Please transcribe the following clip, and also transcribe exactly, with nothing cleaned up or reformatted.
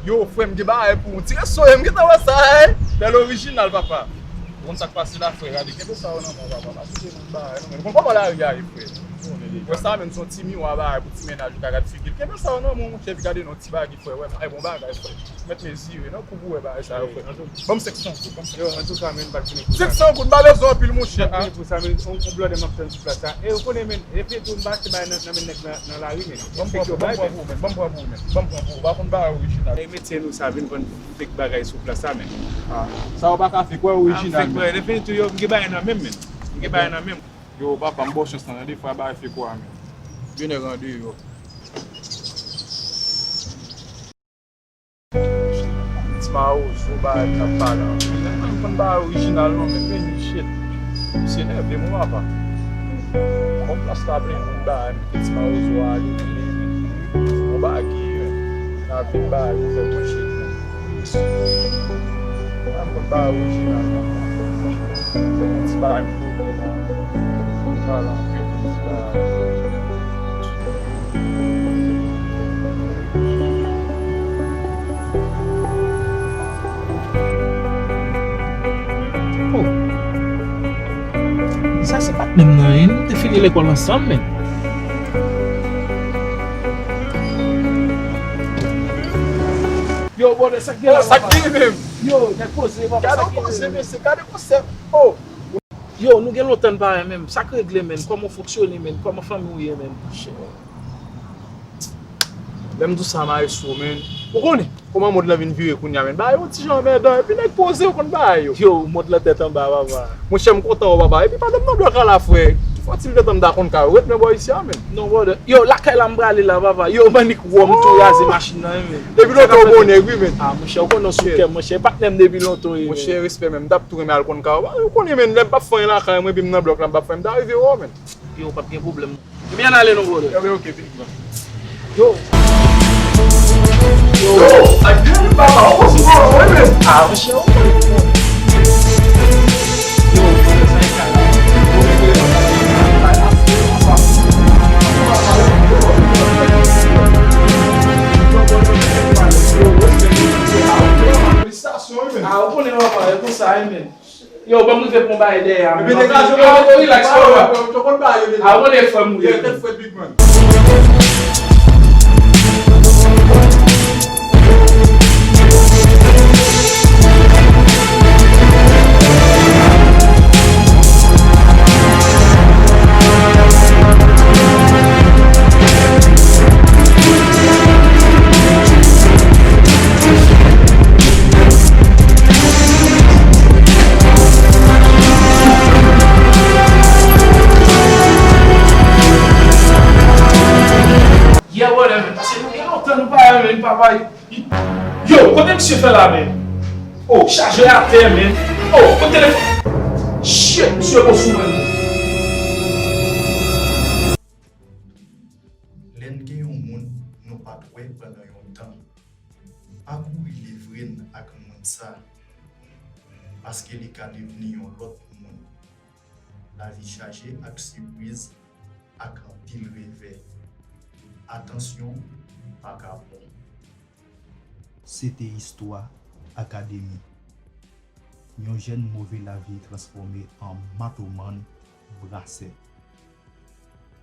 Yo, frè m, gen bagay pou ou. Ti reso, m gentan wè sa, ey. Bèl orijinal, papa. Ou konn sa k pase la, frè? Gade, kenbe sa yo nan men w, papa. Pa kite moun bagay, non, men. Ou konn kòman lari a ye, frè? Wè sa, menm, se yon ti miwa bagay pou ti mennaj ou ka gad figi l. Kenbe sa yo nan men w, monchè, epi gade non, ti bagay, frè. Wè, bagay bon bagay, frè. Mèt mezire, non, kou pou wè bagay sa yo, frè. Ban m senk san goud, ban m senk san. Yo, antouka, men, m pa t vini pou sa. Senk san goud, m pa bezwen anpil, monchè, a. M pa t vini pou sa, men, on, on blòdè m ap tann sou plas la. E, ou konnen, men, epi tou, m pa achte bagay nan, nan men nèg nan, nan lari, men. Ban m pran pou ou, ban m pran pou ou, men. Ban m pran pou ou, men. Ban m pran pou ou. Ou pa konn bagay orijinal. E, medsen nou sa vin vann fake bagay sou plas la, men. Ah, sa yo pa ka fake, wè orijinal, men. Fake, wè. Lè fini tou, yo, m gen bagay nan men m, men. M gen bagay nan men m. Yo, papa, m ba w chans lan, tande, fwa bagay fake ou a, men. Vin rande yo. Ti mawozo, bagay k ap pale anpil. Mwen menm, m konn bagay orijinal non, men vini, shit. Misye nève m wi, papa. Kòm plas la plen moun bagay, m kite ti mawozo a ale, men, men, bon bagay, men. N ap vin bagay, nou fè mwen shit, men. Mwen, m konn bagay orijinal non. Ti bagay m konnen la. Pale anpil, ti bagay. Oh. Sa se patnè m nan, wi. Nou te fini lekòl ansanm, men. Yo, brother, sa k gen la, papa? Yo, nèg poze, papa, sa k gen? Gade yon konsèp, mesye, gade konsèp. Oh. Yo, nou gen lontan n pa wè menm. Sa k regle, menn? Kòman w fonksyone, menn? Kòman fanmi w ye, menn? Monchè. Lè m di w sa, maestro, menn. Ou konnen kòman mond lan vin vire kounye a, menn. Bagay yo ti jan anmèdan, epi nèg poze yo konn bagay yo. Yo, mond lan tèt anba, papa. Monchè, m kontan wè w, papa. Epi madanm nan blòk la, la, frè. Ki fò ti m gentan m ta konn kay ou. Ret men bò isi a, menn. Non, brother. Yo, lakay la m prale la, papa. Yo, m annik wòm tou raze machin nan, wi, menn. Depi lontan w bon nèg, wi, menn. Ah, monchè, ou konnen w sou kè m, monchè. Patnè m depi lontan, wi, menn. Monchè, respè, menn. M t ap tou renmen al konn kay ou. Ou konnen, menn, lè m p ap fè anyen lakay mwen, epi m nan blòk la, m p ap fè, m ta rive wè w, menn. Yo, pa t gen pwoblèm. Ebyen, ann ale non, brother. Ebyen, ok, vini pran. Yo. Yo. Yo, a gen li, papa, ou konn si bon, wi, men. Ah, monchè, ou konn. Yo, brother, sa e ka la. Felisitasyon, wi, men. Ah, ou konnen, papa, e konsa, wi, men. Yo, ban m rive pran bagay dèyè a, men. Epi degaje w, yo, yo, relax, yo, yo, yo, yo konn bagay yo deja. Ah, ou konnen frè m ou ye. Yo, tèt frèt, big man. Yeah, whatever. Pase nou gen lontan nou pa wè, men, papa. Yo, kote misye fè la, men? Oh, chajè atè, men. Oh, kote telefòn? Shit, misye bon sou mwen. Lè n gen yon moun nou pa t wè pandan yon tan, pa kouri livre n ak moun sa, paske li ka devni yon lòt moun. Lavi chaje ak sipriz, ak anpil revè. Atansyon pa ka bon. Se te istwa Akademi. Yon jèn move lavi transfòme an matomann brasè.